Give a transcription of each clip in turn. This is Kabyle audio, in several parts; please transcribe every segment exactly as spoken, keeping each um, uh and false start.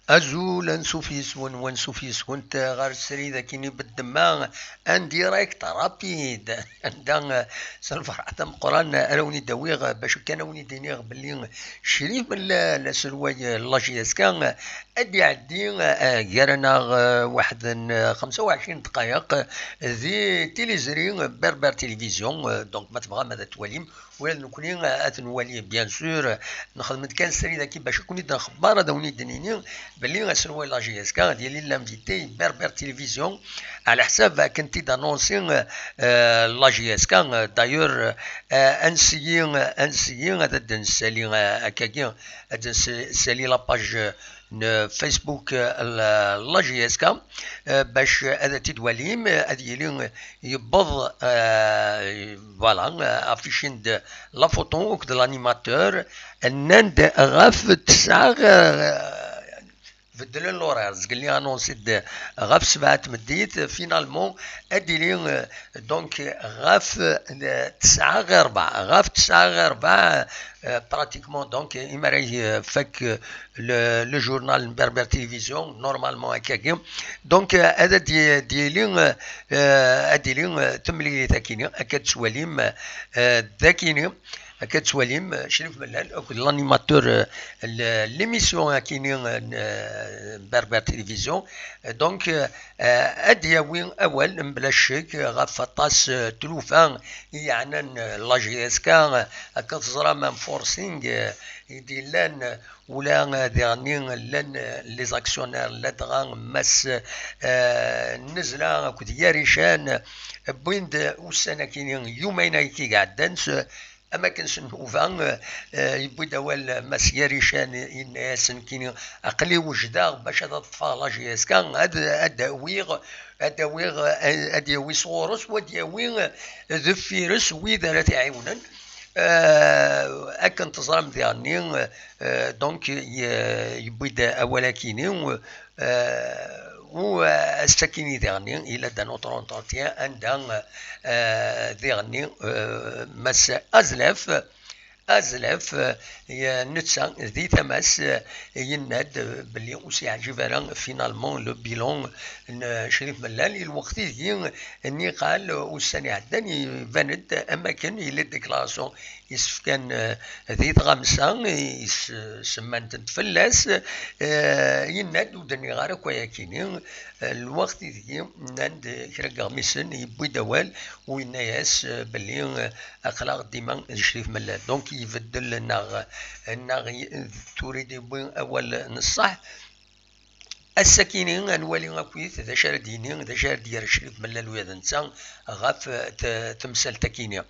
Azul, ansuf yes-wen, wansuf yes-went ɣer srid akkin i beddemma, en direct, rapide, anda, eh, s lferḥ ameqqran ara wen-id-awiɣ, eh, bac kan ad wen-id-iniɣ belli Crif Mellal, aselway, eh, n la J S K, eh, ad d-iɛeddi, eh, gar-aneɣ, eh, waḥed n, eh, xemsa u ɛecrin ddqayeq, eh, di tiliẓri, eh, Berber Télévision, eh, donc ma tebɣam ad t-twalim, ula d nekkni, eh, ad t-nwali, bien sûr, eh, nxedm-d kan srid akkin bac ad ken-id-nxebber, ad awen-id-nini belli aselway n la J S K ad yili l'invité Berber Télévision, ɛla ḥsab akken t-id-annonsi, eh, eh, la J S K, eh, d'ailleurs, eh, ansi, ansi ad d-nsali, eh, akkagi, ad d-nsali la page, eh, n Facebook, eh, la, la J S K, eh, bac ad t-id-walim, eh, ad yili yewweḍ, eh, voilà, eh, affiché-d la photo akked l'animateur, nnan-d ɣef ttesɛa, eh, beddlen l'horaire, zgelli annonsi-d ɣef sebɛa n tmeddit, finalement, ad d-yili, eh, donc, ɣef, eh, ttesɛa ɣer rebɛa, ɣef ttesɛa ɣer rebɛa, eh, pratiquement, donc, imi ara ifak, eh, le, le journal n Berber Télévision, normalement, akkagi. Donc, euh, ad d-, d-yili, euh, ad d-yili, euh, temlilit akkin-i, akka d-tettwalim, euh, d akkin-i, akka d-tettwalim, euh, Crif Mellal akked l'animateur, euh, l-, l'émission akkin-i, euh, n, euh, Berber Télévision. Euh, donc, euh, euh, ad d-yawi awal, mebla ccek, ɣef aṭas, euh, tlufa i yeɛnan, euh, la J S K, euh, akka teẓram am forcing, euh, i d-yellan, euh, ula, eh, diɣenni llan, eh, les actionnaires, ladɣa Mass, eh, Nnezla akked Yarican, eh, wwin-d ussan akkin-i, yumayen akkin i iɛeddan, s-, am akken s nnuba, eh, eh, yewwi-d awal Mass Yarican, yenna-yasen akkin-i, aql-i wejdeɣ bac ad ṭṭfeɣ la J S K, ad, ad d-awiɣ, ad d-awiɣ, eh, ad d-yawi sɣur-s, u ad d-yawi, eh, deffir-s wid ara t-iɛiwnen. Eh, akken teẓram diɣenni, eh, donc, ye-, yewwi-d awal akkin-i, eh, u, eh, ass akkin-i diɣenni, yella-d un autre entretien, anda, eh, diɣenni, eh, Mass Azlef, Azlef, eh, ye-, netta di tama-s, eh, yenna-d, eh, belli ur s-yeɛǧib ara, finalement, le bilan n, eh, Crif Mellal, i lweqt ideg niqal, eh, ussan iɛeddan, iban-d am akken yella déclaration isefkan, eh, di tɣamsa, is-, semmant-d fell-as, eh, yenna-d ur d-nniɣ ara akk ayakini, eh, lweqt ideg nnan-d kra n yeɣmisen, yewwi-d awal u yenna-yas, eh, belli, eh, aql-aɣ dima d Crif Mellal. Donc ibeddel neɣ, neɣ y-, tura i d-yewwi awal n ṣṣeḥ. Ass-akini ad nwali akkit d acu ara d-yini, d acu ara d-yerr Crif Mellal ula d netta ɣef, eh, t-, temsalt-akini.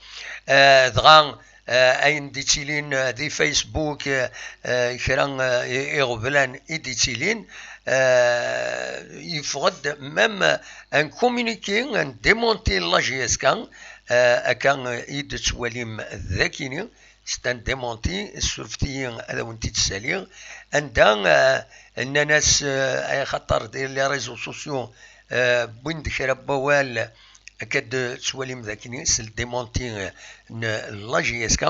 Eh, dɣa, eh, ayen d-ittilin, eh, di Facebook, eh, eh, kra, eh, i-, iɣeblan i d-ittilin, eh, yeffeɣ-d même un communiqué, un démenti n la J S K, eh, akka, eh, i d-tettwalim d akini, c'est un démenti, surfet-iyi ad awen-t-id-ssaliɣ, anda, eh, nnan-as, eh, ay axaṭer di les réseaux sociaux, eh, wwin-d kra n wawal, akka d-tettwalim d akini, s le démenti, eh, n la J S K,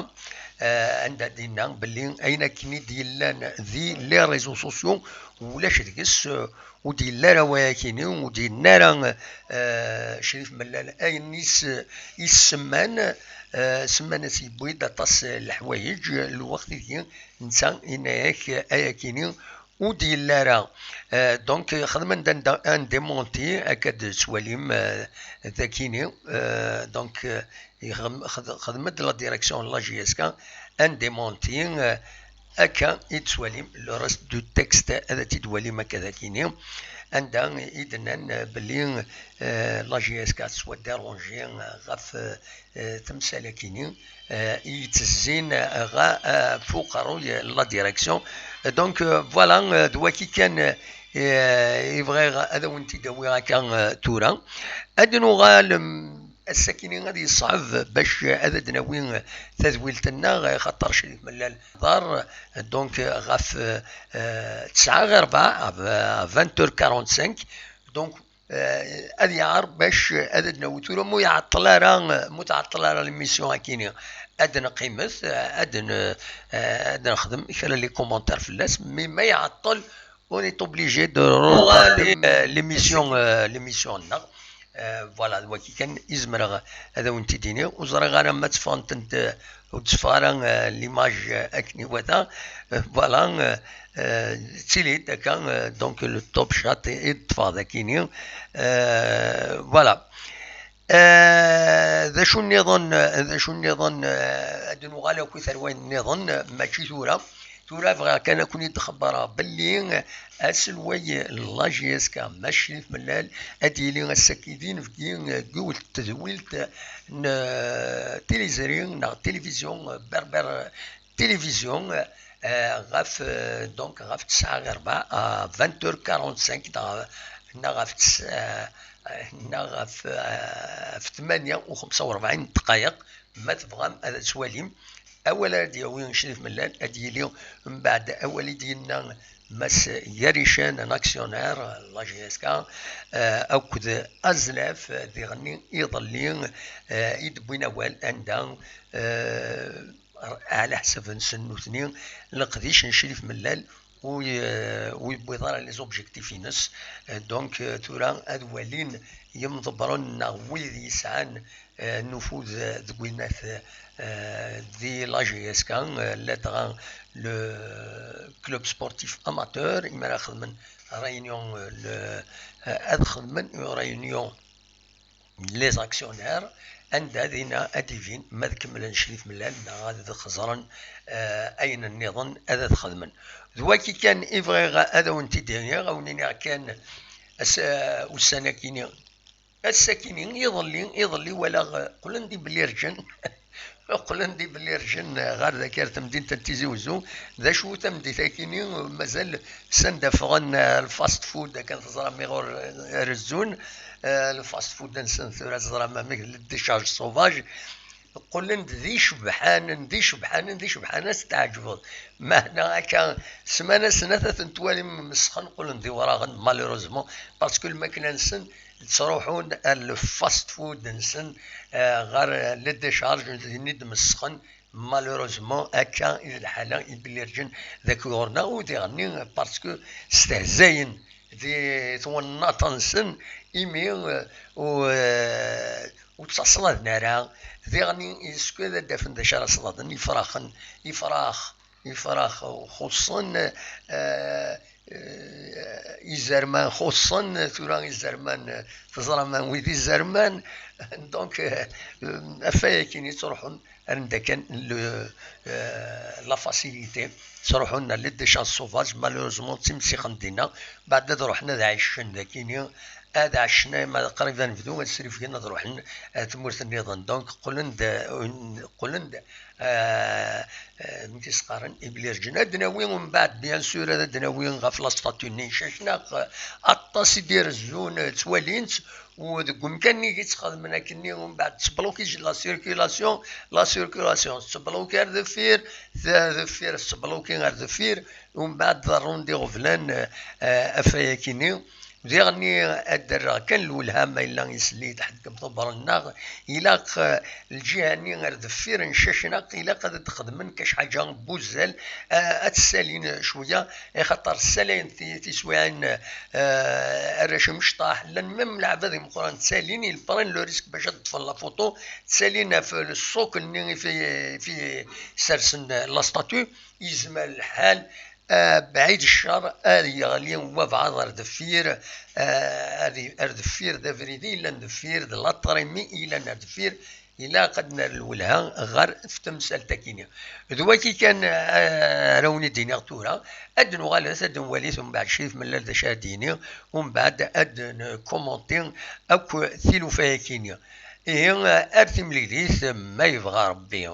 eh, anda d-yenna belli ayen akken i d-yellan di les réseaux sociaux, ulac deg-s, eh, ur d-yelli ara wayakini, ur d-yenni ara, eh, Crif Mellal ayen i s-, i s-semman, eh, semman-as yewwi-d aṭas n leḥwayeǧ, lweqt ideg netta yenna-yak ayakini ur d-yelli ara. Eh, donc, xedmen-d un, un démenti, akka d-tettwalim, eh, d akini. Eh, donc, eh, Ixdem-, xed-, xedmen-d la direction n la J S K un démenti, eh, akka i d-tettwalim le reste du texte, ad t-id-twalim akka d akini, anda i d-nnan, eh, belli, eh, la J S K tettwa déranger, eh, ɣef, eh, temsal akini, eh, i yettezzin, eh, ɣa, eh, f uqerruy n la direction. Donc, eh, voilà, eh, d waki kan, eh, i bɣiɣ ad awen-t-id-awiɣ akka, eh, tura. Ad nuɣal, mm, ass-akini ad yeṣɛeb bac ad d-nawi tadwilt-nneɣ, xaṭer Crif Mellal ḍar, donc ɣef, euh, tesɛa ɣer rebɛa, à vingt heures quarante-cinq, donc, euh, ad yeɛreḍ bac ad d-nawi tura, mu iɛeṭṭel ara, mu tɛeṭṭel ara l'émission akini, ad neqqimet, ad n-, ad nexdem kra les commentaires fell-as, mais ma iɛeṭṭel, on est obligé de retarder, euh, l'émission, euh, l'émission-nneɣ. Euh, voilà, d wagi kan i zemreɣ ad awen-t-id-iniɣ. Ur ẓriɣ ara ma tteffɣent-d, euh, ur d-teffeɣ ara, euh, l'image, euh, akken iwata. Euh, voilà, euh, euh, d tili-d akka, euh, donc le top chat i, i d-ṭṭfeɣ dagini. Euh, voilà. Euh, d acu nniḍen, d acu nniḍen, euh, ad nuɣal akk i terwayin nniḍen, euh, mačči tura. Tura bɣiɣ kan ad ken-id-xebbreɣ belli aselway n la J S K, Mass Crif Mellal, ad yili ass-agi d inebgi, eh, deg yiwet n tedwilt n, eh, tiliẓri neɣ tilivizyu, eh, Berber Télévision, eh, ɣef, eh, donc ɣef tesɛa ɣer rebɛa, à vingt heures quarante-cinq, neɣ, neɣ ɣef tes-, eh, neɣ ɣef, eh, ɣef tmanya u xemsa u rebɛin dqayeq, ma tebɣam ad twalim. Awal ara d-yawi Crif Mellal, ad yili mbeɛd awal i d-yenna Mass Garican, un actionnaire, la J S K, eh, akked Azlaf, eh, diɣenni iḍelli, eh, i d-wwin awal, anda, eh, ɛla ḥsab-nsen nutni, leqdic n Crif Mellal ur y-, ur yewwiḍ ara les objectifs-ines. Eh, donc, eh, tura ad walin yimḍebbren neɣ wid yesɛan, eh, nufud, eh, deg winat, eh, di la J S K, eh, ladɣa le club sportif amateur, imi ara xedmen réunion, eh, le, eh, ad xedmen une réunion les actionnaires, anda dinna ad d-ibin ma ad kemmlen Crif Mellal neɣ ad xeẓren, eh, ayen nniḍen ad t-xedmen. D wagi kan i bɣiɣ ad awen-t-id-iniɣ, ad awen-iniɣ kan ass-, eh, ussan-akini, ass-akini, iḍelli, iḍelli walaɣ, eh, qqlen-d ibellirǧen. Qqlen-d ibellirǧen ɣer dagi, ar temdint n Tizi Uzzu. D acu tameddit-akini? Mazal sanda ffɣen, eh, le fast food, akken teẓram iɣur, eh, rezzun, eh, le fast food-nsen, tura teẓram amek, le décharge sauvage. Qqlen-d d icebḥanen, d icebḥanen, d icebḥanen, ad s-tɛeǧbeḍ. Meɛna akka, ssmana snat ad ten-twalim mesxen, qqlen d iwraɣen, malheureusement, parce que lmakla-nsen ttruḥun ar le fast food-nsen, eh, ɣer le décharge, din i d-mesxen. Malheureusement, akka i d lḥala, ibellirǧen dagi ɣur-neɣ, u diɣenni parce que stehzayen di twennaḍt-nsen, imi, eh, u, eh, ur ttaṣladen ara. Diɣenni, yessefk ad d-afen d acu ara ṣladen, ifraxen, ifrax, ifrax xuṣṣen, eh, eh, izerman xuṣṣen, tura izerman, eh, teẓram anwi d izerman. Donc, eh, ɣef waya-kin i ttruḥun anda kan le, eh, la facilité. Ttruḥun ar les décharges sauvages, malheureusement, ttimsixen dinna. Beɛd ad ruḥen ad ɛicen dagini, ad ɛecen, ma qrib ad nebdu, ad srifgen, ad ruḥen ar tmurt nniḍen. Donc, qqlen-d, qqlen-d, eh, eh, amek i s-qqaren, ibellirǧen. Ad d-nawi umbeɛd, bien sûr, ad d-nawi ɣef la statue-nni n Cacnaq, eh, aṭas i d-irezzun, eh, ttwalin-tt, u deg umkan-nni i tt-xedmen akkenni, umbeɛd tettbloki la circulation, la circulation tettbloki ar deffir, ta-, deffir tettbloki ar deffir, umbeɛd ḍerrun-d iɣeblan, eh, eh, ɣef waya-kini. Diɣenni ad d-rreɣ kan lwelha, ma yella isell-iyi-d ḥedd deg imḍebbren-nneɣ, ilaq, eh, lǧiha-nni ar deffir n Cacnaq, ilaq ad d-xedmen kac ḥaǧa n wuzzal, eh, ad tt-ssalin cwiya, axaṭer ssalayen ti-, tiswiɛin, eh, arrac imecṭaḥ, llan même leɛbad imeqqranen ttalin, ils prennent le risque bac ad ṭṭfen la photo, ttalin ɣef le socle-nni i fi, i fi sersen la statue, yezmer lḥal, eh, bɛid ccer, ad yeɣli wabɛaḍ ar deffir, eh, ar, ar deffir d abrid i yellan deffir, d la trémie i yellan ar deffir, ilaq ad nerr lwelha ɣer temsalt-akini. D wagi kan, eh, ara wen-id-iniɣ tura, ad nuɣalet, ad nwali umbeɛd Crif Mellal d acu ara d-yini, umbeɛd ad nkumanti akk tilufa-yakini. Ihi, ar timlilit, ma yebɣa Rebbi.